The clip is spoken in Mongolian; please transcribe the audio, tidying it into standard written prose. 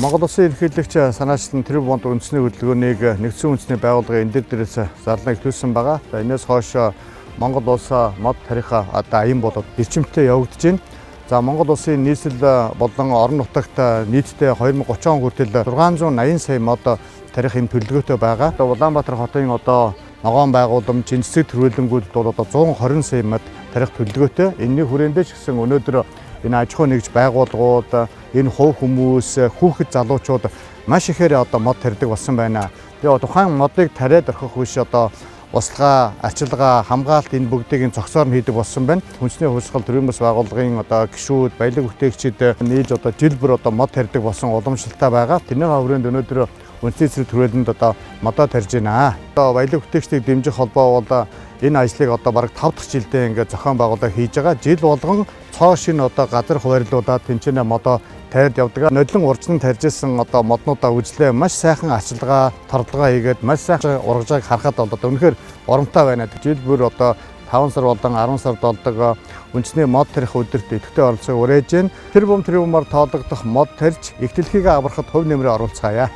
Монгол Улсын ерөнхийлөгч санаачлан тэрбум бонд үндэсний хөдөлгөөнийг нэгдсэн үндэсний байгууллагын энэ дээрээс зарлан эхлүүлсэн байгаа. За энэс хойш Монгол улс мод тарих одоо аян болоод эрчимтэй явагдаж байна. За Монгол улсын нийслэл болон орон нутагт нийтдээ 2030 он хүртэл 680 сая мод тарих юм төлөвлөгөөтэй байгаа. Одоо Улаанбаатар хотын одоо ногоон байгууламж, жинцэг төрөлөнгүүд бол одоо 120 сая мод тарих төлөвлөгөөтэй. Энэний хүрээнд ч гэсэн өнөөдөр энэ аж ахуй нэгж байгууллагууд, энэ хувь хүмүүс, хүүхэд залуучууд маш ихээр одоо мод тарьдаг болсон байна. Тэгээ тухайн модыг тариад орхих биш одоо услага, арчилгаа, хамгаалт энэ бүгдийг нь зохицоор нь хийдэг болсон байна. Хүнсний хувьсгал төрийн бас байгууллагын одоо гишүүд, баялаг бүтээгчид нийлж одоо жил бүр одоо мод тарьдаг болсон уламжлалтай байгаа. Тэрний хүрээнд өнөөдөр үндэсний цэцэрлэг түрээлэнд одоо модоо тарьж байна. Одоо баялаг бүтээгчдийг дэмжих холбоо бол энэ ажлыг одоо бараг 5 дахь жилдээ ингээд зохион байгуулалт хийж байгаа. Жил болгон цоо шинэ одоо газар хуваарлуулад тэнцэнэ модоо тариад явдаг. Нолин уржин тарьж исэн одоо моднуудаа үзлээ. Маш сайхан арчилгаа, тордлогоо хийгээд маш сайхан ургажааг харахад бол одоо үнэхээр урамтай байна. Жил бүр одоо 5 сар болон 10 сард болдог үндэсний мод тарих өдөрт идэвхтэй оролцоог уриалж байна. Тэр бум тэрбумаар тоологдох мод тарьж их дэлхийг аврахад хувь нэмрээ оруулцгаая.